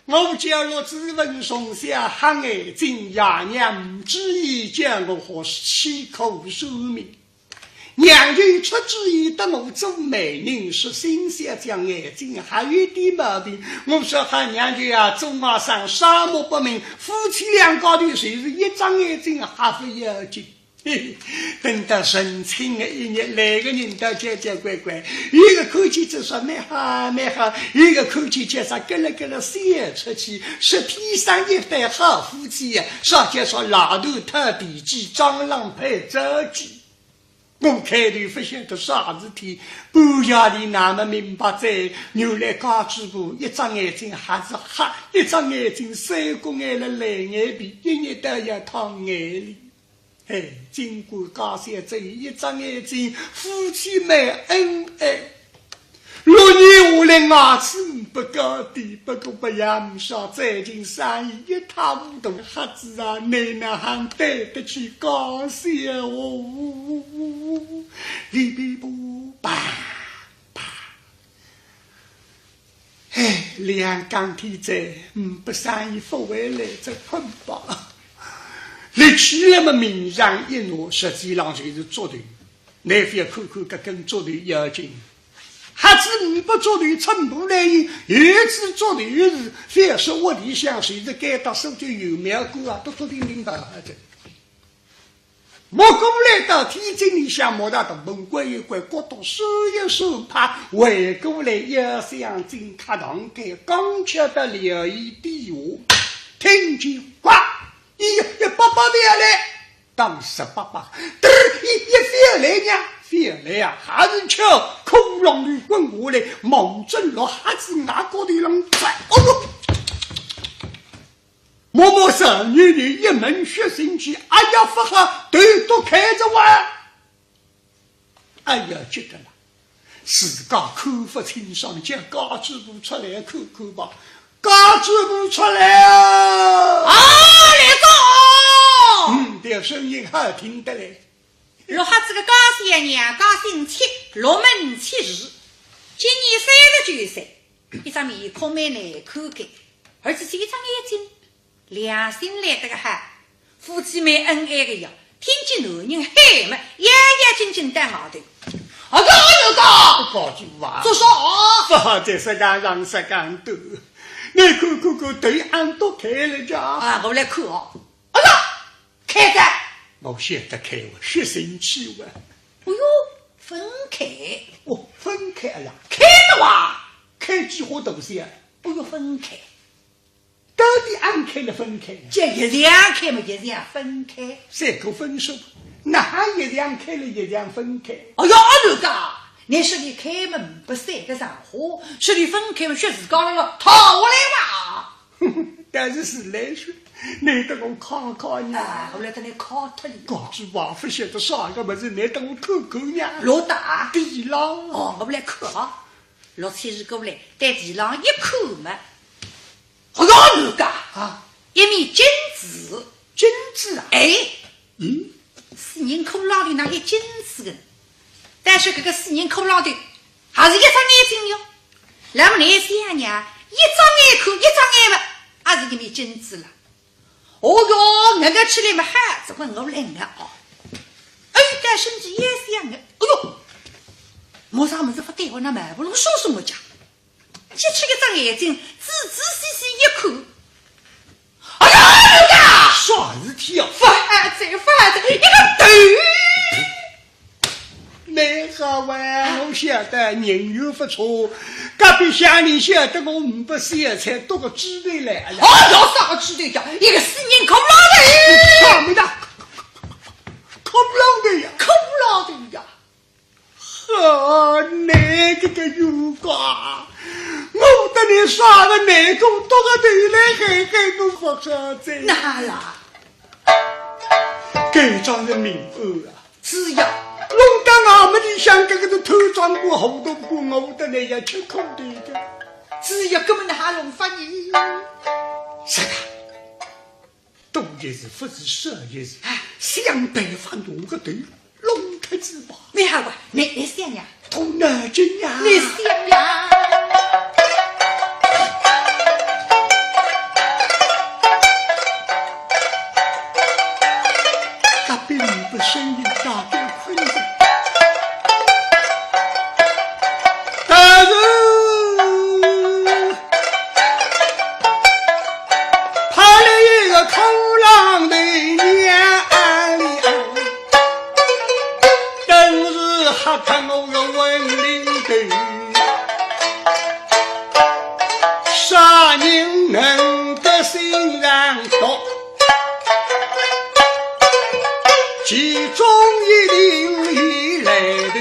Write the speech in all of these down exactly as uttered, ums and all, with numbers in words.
我叫陆子文从小瞎眼睛，爷娘勿注意，叫我好吃苦受命。娘舅出主意搭我做媒人，说新小姐眼睛还有点毛病。我说：“嗨，娘舅啊，做外甥啥么不明，夫妻两家头就是一只眼睛还勿要紧。”嘿嘿，等到成亲的一日，来个人倒交交关关，一个看见就说蛮好蛮好，一个看见就说咯咯咯咯笑出去，说天生一对好夫妻呀，啥叫说老头讨地鸡，张郎配赵鸡。我开头勿晓得啥事体，半夜里哪能明白哉，原来家主婆一只眼睛还是瞎，一只眼睛三角眼了蓝眼皮，一日到夜淌眼泪。 哎，尽管家小只有一只眼睛，夫妻蛮恩爱。六年下来，牙齿勿高的，不过勿要勿说，最近生意一塌糊涂，瞎子啊，哪能还对得起家小哦？里边不啪啪。 哎，两更天哉，嗯，勿生意勿回来，再困吧。立起来么，面上一挪，实际上就是竹头。倷覅看看搿根竹头要紧，瞎子呒不竹头寸步难行，有仔竹头是，覅说屋里向，就是该搭苏州有庙观啊，笃笃定定跑好哉。 摸过来到天井里向，摸到大门关一关，角度算一算，啪，回过来，腰箱进客堂间，刚巧到料椅底下，听见呱，一，一，伯伯勿要来，当时伯伯，嘚儿，一，一勿要来呢，勿要来啊，还是吃窟窿里滚下来，望准落瞎子额角头浪砸，哦哟！ 摸摸手，女人一门血腥气，哎呀，勿好，头都开着哇！哎呀，急得了，自家看勿清爽，叫家主婆出来看看吧。家主婆出来啊！啊，来哉！嗯，搿声音好听得来。陆瞎子个家小娘家姓戚，陆门戚氏，今年三十九岁，一张面孔蛮难看个，而且是一只眼睛 良心来得个好，夫妻蛮恩爱个呀，听见男人喊么，要要紧紧到外头。啊，搿个，搿个，做啥？勿好再说讲长说讲短，倷看看看，头俺都开了家。啊，我来看哦。啊，开哉。我晓得开哇，血腥气哇。哎哟，分开。哦，分开了。开了哇？开几化大小？哎哟，分开。 到底俺开了分开？叫一样开嘛，一样分开。三个分手，哪哈一样开了一样分开？哎哟，阿刘家，倷说俚开门勿三个上火，说俚分开嘛，说自家了了，讨回来哇。但是是来说，倷搭我看看呀。啊，我来搭倷看脱俚。家主婆勿晓得啥个物事，倷搭我看看呀。偌大？地浪。哦，我来看啊。 陆七是过来，对地浪一看嘛，哎哟，刘家，啊，一面镜子。镜子啊？哎，嗯，死人骷髅头哪有镜子个？但是搿个死人骷髅头还是一只眼睛哟。那么倷想呀，一只眼看一只眼嘛，还是一面镜子了。 哦哟，搿个起来嘛好，只管我来眼哦。哎，但身体也是一样的。哎哟，没啥物事勿对哦，那么不能说什么讲。揭出一只眼睛，仔仔细细一看，哎呀，啥事体啊？发财，发财，一个头！ 蛮好啊，我晓得人缘勿错，隔壁乡邻晓得我呒不小菜，多个猪头来了。哦，要啥个猪头呀？一个死人骷髅头！啥么的？骷髅头呀！骷髅头呀！哈，倷搿个冤家，我搭倷啥个难过，多个头来害害我勿好哉。哪啦？该桩是命案啊。 是呀，弄到衙门里向搿个是偷装官、糊涂官，我得来要吃苦头的。是呀，搿么哪哈弄法呢？是的，多一事不如少一事，哎，想办法弄个头弄脱仔吧。你好啊，你，你想呀？动脑筋呀。你想呀？能得心上毒，其中一定有来头。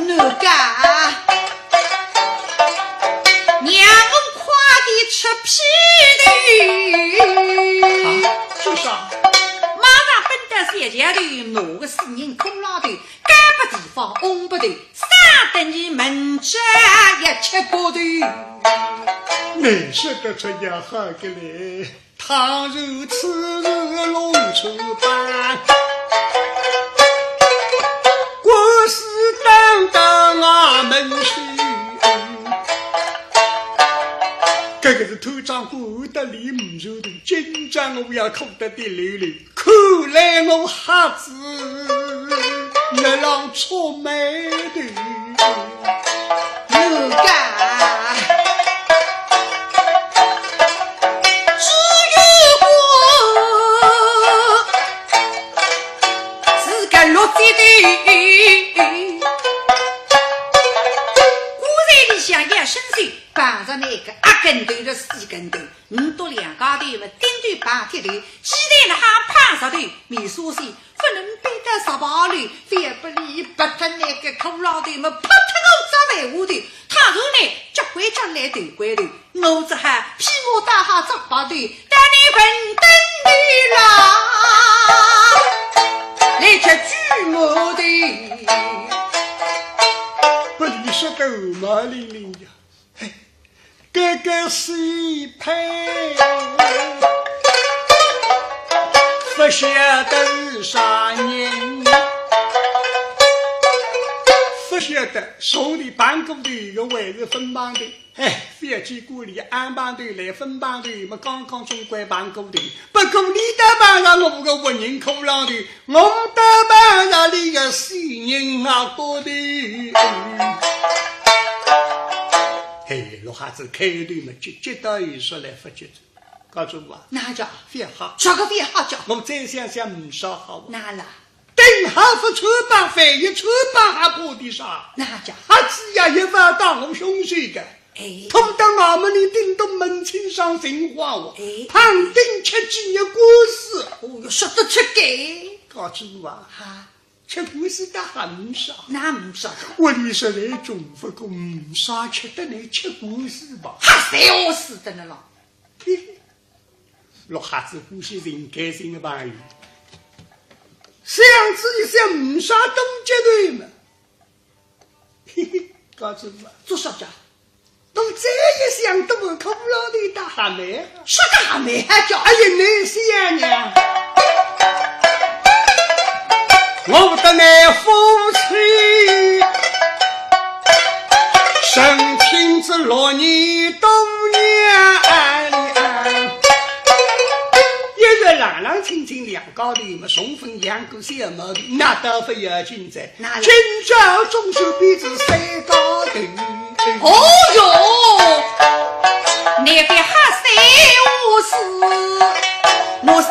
哪个？让我快点出批头。啊，做啥？马上奔到小桥头，拿个死人骷髅头， 高不提防，翁不投，杀得你门前一切骨头。你说得出也好个嘞，倘若此事弄出版，官司打到衙门去。搿个是土长官的理，唔住的，今朝我要哭得滴溜溜。 看来我瞎子，那浪触霉头。哪个？只有我是个落脚头。果然你想要伸手，碰着那个阿跟头的死跟头。 唔笃两家头么，顶头碰铁头，鸡蛋了还碰石头，面沙水勿能背到石牌里，反不理白脱那个骷髅头么，拍脱我只万花头。倘若呢，脚拐脚来头拐头，我只好披麻戴孝只白头，带你混登头啦，来吃猪毛头。不理说得嘛，玲玲呀。 搿个是配，勿晓得是啥人，勿晓得兄弟碰过头，又还是分碰头。哎，覅去管伊，俺碰头来分碰头，么刚刚总归碰过头。不过你倒碰着我个活人骷髅头，我倒碰着你个死人啊，骨头。 嘿，老瞎子开头么急，急到有说来勿及哉。家主婆啊，哪哼？覅吓。啥个覅吓叫？我再想想，唔啥好啊。哪哼啦？等下勿穿帮，万一穿帮还怕点啥？哪哼？瞎子呀，一发打我凶手个。哎。拖到衙门里顶到门厅上寻话哦。哎。判定吃几日官司。哦哟，说得出个。家主婆啊。哈。 吃官司倒还唔少。哪哼唔少？屋里实在穷，不过唔少吃得来吃官司吧。还是要死的呢咯。嘿嘿，老瞎子欢喜寻开心的朋友，想仔一想，唔少多结头嘛。嘿嘿，家主婆啊，做啥家？ 我再一想，都是骷髅头搭蛤蟆。啥个蛤蟆啊叫？哎呀，你想呀，我搭倷夫妻成亲仔六年多年，一日冷冷清清两家头么，重逢养个小毛病，那倒勿要紧哉。 哪哼？今朝总算变仔三家头。哦哟，你别瞎说，我是我笑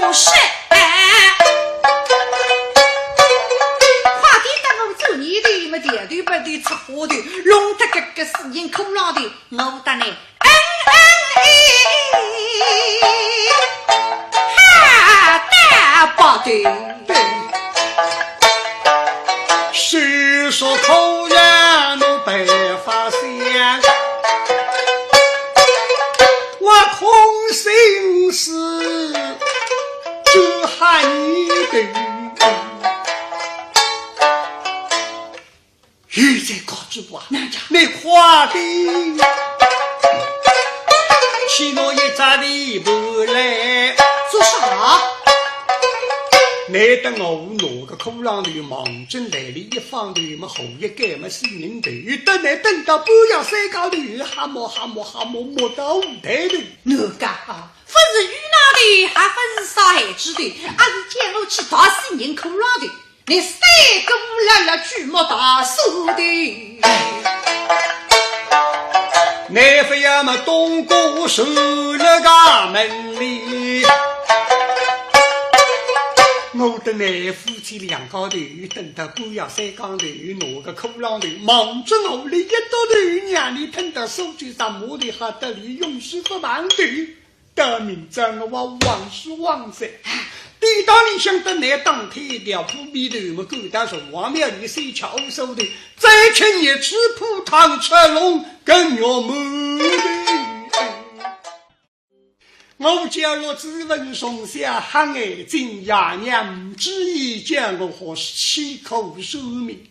我说，快点搭我做泥头么，调头拨头出花头，弄得搿个死人骷髅头，我搭倷 嗯嗯咦，哈大把的。虽说可让我白发相，我空心思只喊你等。 现在告诉我，哪哼？你快点去拿一只地盘来。做啥？你等我拿个骷髅头望准来里一放头么，好一个么死人头，等你等到半夜三更头，哈摸哈摸哈摸，摸到五台头。哪哼啊？勿是遇难头，还勿是啥害子头，还是叫我去打死人骷髅头。 你三个乌拉拉举目大手的。你非要么东郭守了衙门里，我搭倷夫妻两家头，等到半夜三更头，拿个裤浪头，望准我哩一倒头，让俚等到苏州上码头，吓得俚用心勿忙头。到明朝我还横是横哉。典当里向搭倷打听一条，勿必头么赶到城隍庙里先吃乌苏头，再吃热水铺汤吃龙更肉馒头。 我家陆子文从小瞎眼睛，爷娘勿注意，叫我学吃苦算命。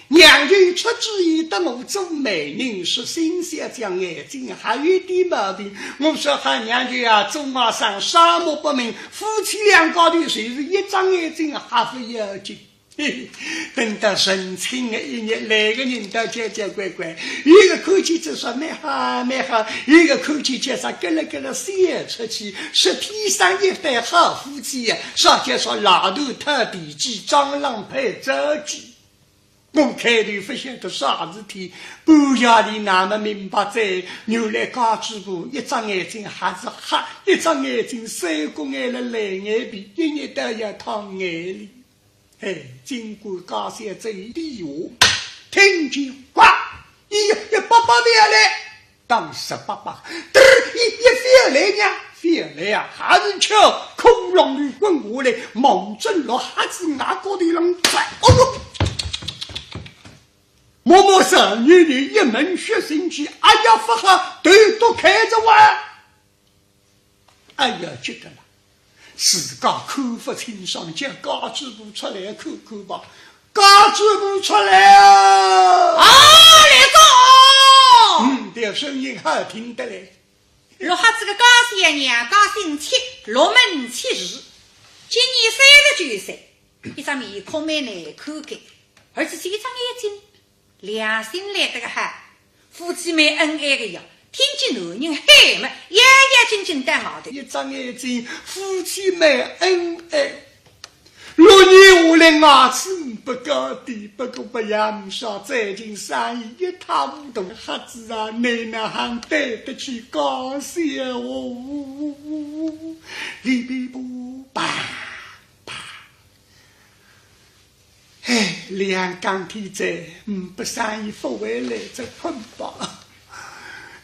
娘舅出主意搭我做媒人，说新小姐眼睛还有点毛病。我说：“嗨，娘舅啊，做外甥双目不明，夫妻两家头就是一只眼睛还勿要紧。” 嘿嘿，等到成亲的一日，两个人倒交交关关，一个看见就说蛮好蛮好，一个看见就说咯咯咯咯笑出去，说天生一对好夫妻呀，啥叫说老头讨地基，蟑螂配灶鸡。我开头勿晓得啥事体，半夜里哪么明白哉，原来家主婆一只眼睛还是瞎，一只眼睛三角眼了烂眼皮，一日到夜淌眼泪。 哎，尽管家小嘴里话，听见呱，一一八八勿要来，当时八八，嘚儿一一勿要来呢，勿要来啊，还是吃苦浪头滚下来，望准陆瞎子额角头浪砸，哦哟！默默十二年一门血腥气，哎呀，勿好，头都开着哇！ 哎呀，急得了，自家看勿清爽，叫家主婆出来看看吧。家主婆出来啊！啊，来哉！嗯，搿声音好听得来。陆瞎子个家小娘家姓戚，陆门戚氏，今年三十九岁，一张面孔蛮难看个，而且是一只眼睛 良心来得个好，夫妻蛮恩爱个呀。听见男人喊么，要要紧紧到外头。一只眼睛，夫妻蛮恩爱。六年下来，牙齿勿高低，不过勿养啥，最近生意一塌糊涂。瞎子啊，倷哪哼对得起家小哦？里边不吧。 唉，两更天哉，呒不生意勿会来，再困吧。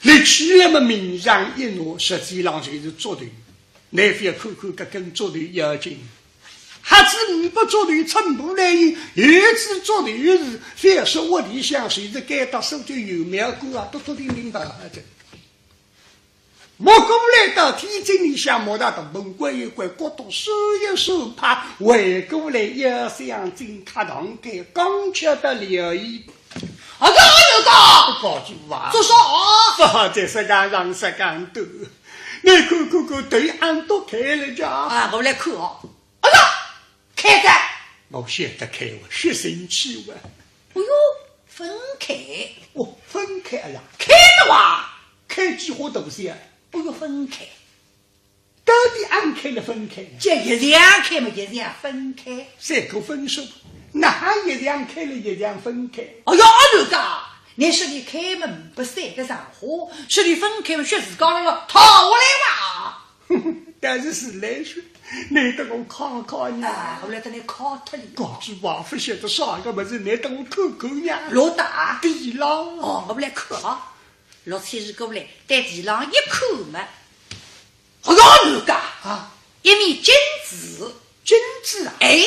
立起来么，面上一挪，实际浪就是竹头。倷覅看看搿根竹头要紧，瞎子呒不竹头寸步难行，有仔竹头是，覅说屋里向，就是该搭苏州有庙观啊，笃笃定定跑好哉。 莫过来到天井里向，莫大大门关一关，角度收一收，啪，回过来，腰箱进，卡堂开，刚巧到了一。哎呀，刘家！家主婆啊。做啥？勿好再说讲，让说讲多。倷看看看，头俺都开了家。啊，我来看哦。哎呀，开哉！我晓得开哇，血腥气哇。哎哟，分开。哦，分开，哎呀。开了哇？ 开几化大小？不要分开。到底俺开了分开呢？叫一样开嘛，一样分开。三个分手，哪哈一样开了一样分开？哎呀，阿刘家，倷说俚开门勿三个上火，说俚分开嘛，说自家了要逃下来哇。但是是来说，倷搭我看看呀。啊，我来搭倷看脱了。家主婆勿晓得啥个物事，倷搭我看看呀。老大。地浪。哦，我来看啊。 陆七是过来，对地浪一看嘛，哎呀，刘家，啊，一面金子。金子啊？哎，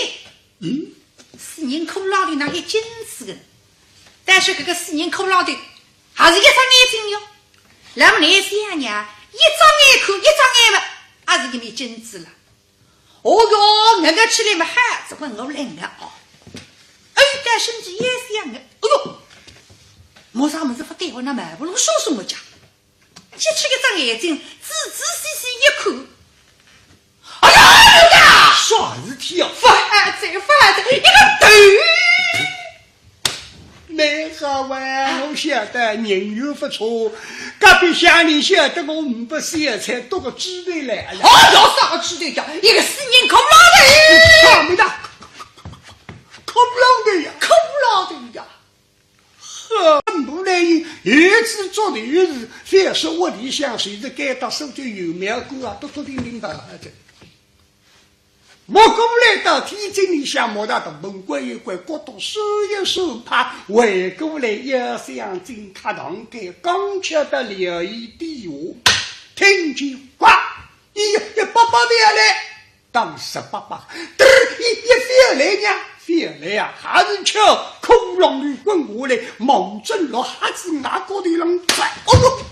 嗯？死人骷髅头哪有金子个？但是搿个死人骷髅头还是一只眼睛哟。那么倷想呀，一只眼看一只眼嘛，还是一面金子了。 哦哟，硬硬起来嘛，还是问我来硬哦。哎，但是倷也想硬，哎哟，没啥物事勿对，我那蛮不弄松松我讲，揭出一只眼睛，仔仔细细一看，哎呀，啥事体啊？发财发财，一个头！ 蛮好哇，我晓得人缘勿错，隔壁乡邻晓得我呒不小菜，多个猪头来了。哦，要啥个猪头呀？一个死人骷髅头！啥么的？骷髅头呀？骷髅头呀！呵，不来有只猪头是，覅说屋里向，就是该搭苏州有庙观啊，笃笃定定跑好哉。摸过来到天井里向，摸到大门关一关，角度算一算，啪，回过来，要想进客堂间，刚巧到了一点下，听见呱，咦呀，一百八勿要来，当时八百，嘚儿，一，一勿要来呢，勿要来呀，还是巧，窟窿里滚下来，望准落瞎子额角头浪钻，哦哟！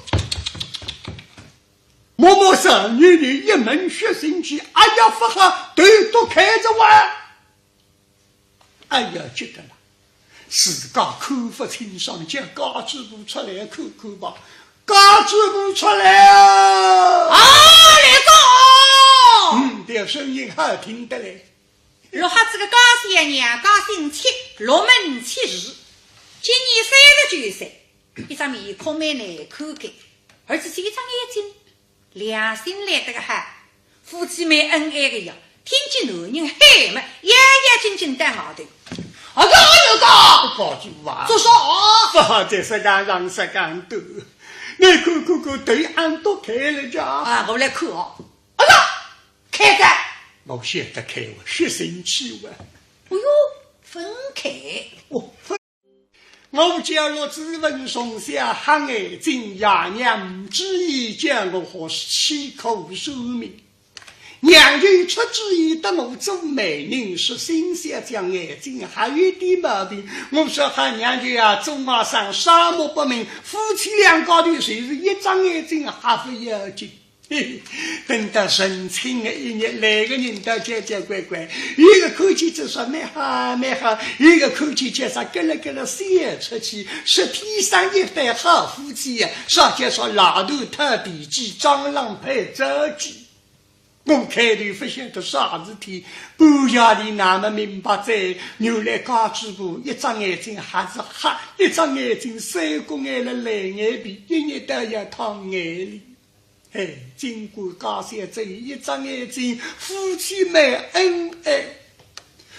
摸摸手里头一扪血腥气，哎呀，勿好，头都开着哇！哎呀，急得了，自家看勿清爽，叫家主婆出来看看吧。家主婆出来啊！啊，来哉！嗯，搿声音好听得来。落瞎子个家小娘家姓戚，落门戚氏，今年三十九岁，一张面孔蛮难看个，而且是一只眼睛 良心来得个好，夫妻蛮恩爱个呀。听见男人喊么，要要紧紧到外头。啊呀，有个，高主啊，做啥？勿好再说讲长说讲短，你看看看，头俺都开了家。啊，我来看哦。哎呀，开着。我晓得开，我血腥气哇。哎哟，分开。哦，分 我叫陆子文从小瞎眼睛，爷娘无主意，叫我好去苦算命。娘舅出主意搭我做媒人，说新小姐眼睛还有点毛病。我说好娘舅啊，做外甥啥么不明，夫妻两家头就是一只眼睛还勿要紧。 等到成亲的一日，来个人倒交交关关，一个看见就说蛮好蛮好，一个看见就说咯咯咯咯笑出去，说天生一对好夫妻呀，啥叫说老头讨地基，壮郎配早嫁。我开头勿晓得啥事体，半夜里哪能明白哉，原来家主婆一只眼睛还是瞎，一只眼睛三角眼了烂眼皮，一日到夜淌眼泪。 哎，尽管家小只有一只眼睛，夫妻蛮恩爱。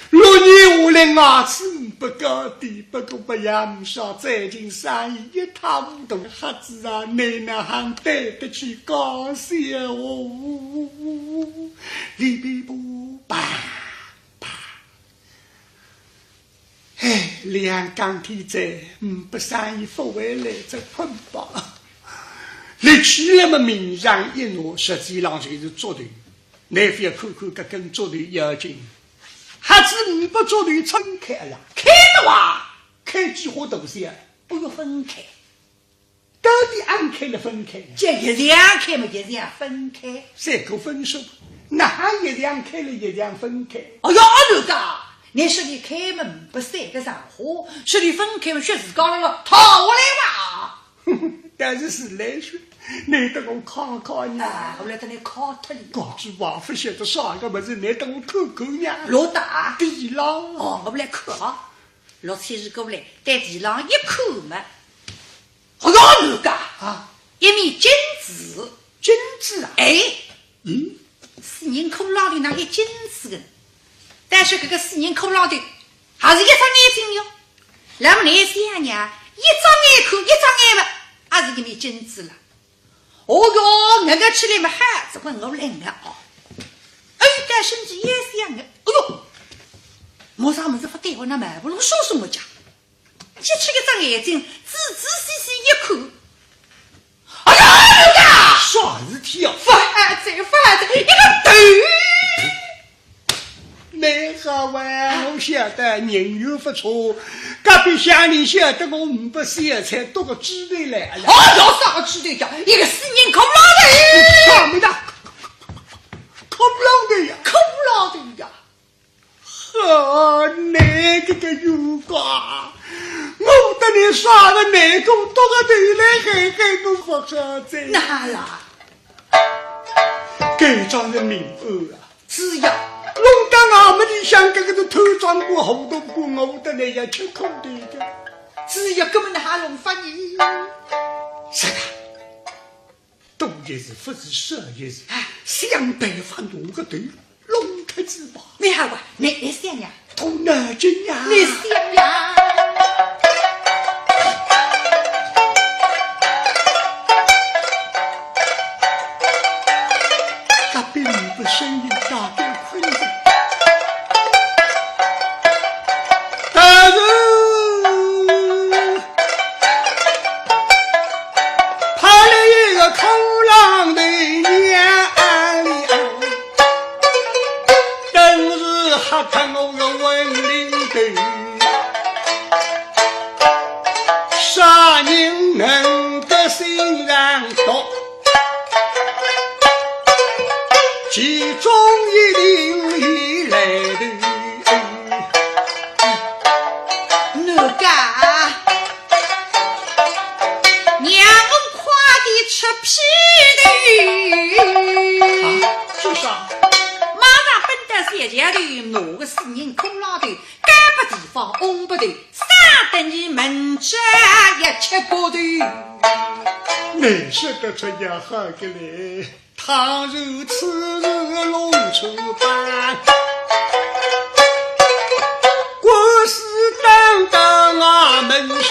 六年下来，牙齿呒不高低，不过勿也呒啥，最近生意一塌糊涂，瞎子啊，你哪哼对得起家小哦？里边不，啪，啪。 哎，两更天哉，呒不生意勿会来，再困吧。立起来么，面上一挪，实际上就是竹头。倷覅看看搿根竹头要紧，瞎子呒不竹头撑开了，开的哇，开几化大小，哎哟，分开。 到底暗开了分开呢？叫一样开嘛，一样分开。三个分手，哪哼一样开了一样分开？哎哟，阿刘家，倷说俚开门勿三个上火，说俚分开嘛，说自家了了，逃下来吧。但是是来说，倷搭我看看呀。啊，我来搭倷看脱了。家主婆勿晓得啥个物事，倷搭我看看呀。老大。地浪。哦，我来看啊。 陆七是过来，对地浪一看嘛，哎哟，刘家啊，一面镜子。镜子啊？哎，嗯，死人骷髅头哪有镜子个？但是搿个死人骷髅头还是一只眼睛哟。那么倷想呀，一只眼看一只眼嘛，还是一面镜子了。 哦哟，搿个起来嘛，还是问我来了哦。哎，但是你也想啊，哎哟，没啥物事勿对，我那蛮不弄松松个讲，揭出一只眼睛，仔仔细细一看，哎呀，刘家，啥事体啊？发财发财，一个头！ 蛮好啊，我晓得人缘勿错，隔壁乡邻晓得我呒不小财，多个猪头来了。哦，要啥个猪头呀？一个死人骷髅头！啥么的？骷髅头呀？骷髅头呀！哈，你这个冤家，我搭你耍个内功，多个头来害害侬勿好哉。哪啦？该桩是命案啊。 是呀，弄到衙门里向搿个是贪赃官、糊涂官，我得来要吃苦头的。是呀，搿么哪弄法呢？是啊，多一事不如少一事，哎，想办法拿个头弄脱仔吧。你好啊，你，你想呀？ 动脑筋呀！你想呀！隔壁呒不声音，大概困着。当头娘哩，真是吓得我个魂灵头，啥人能够心肠毒？其中一定有来头。哪个？ 让我快点出批头。啊，做啥？马上奔到小桥头，拿个死人骷髅头，高不提防，翁不投，杀得你门前一切骨头。你说得出也好个嘞。 倘若此事弄出版，官司打到衙门去。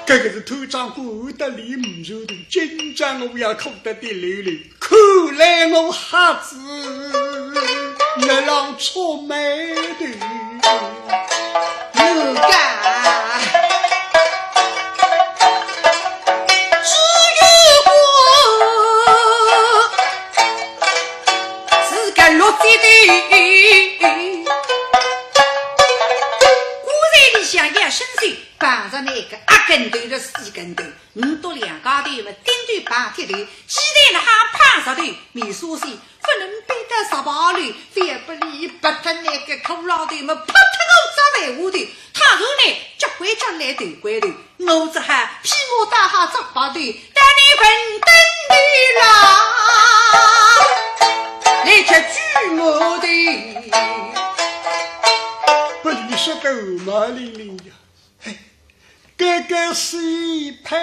搿个是贪赃官得利，呒不头，今朝我要苦得滴溜溜，看来我瞎子，那浪触霉头。 哪个？只有我自家落地的。棺材里向也伸手，碰着那个阿跟头的死跟头。 唔笃两家头么，顶头碰铁头，鸡蛋了还碰石头，面沙水，勿能背得石牌楼，反不理白脱那个骷髅头么，拍脱我只万花头。倘若呢，脚拐脚来头拐头，我只好披麻戴孝只白头，带你滚登头啦，来吃猪毛头。不理说得嘛，灵灵呀，嘿，搿个是一派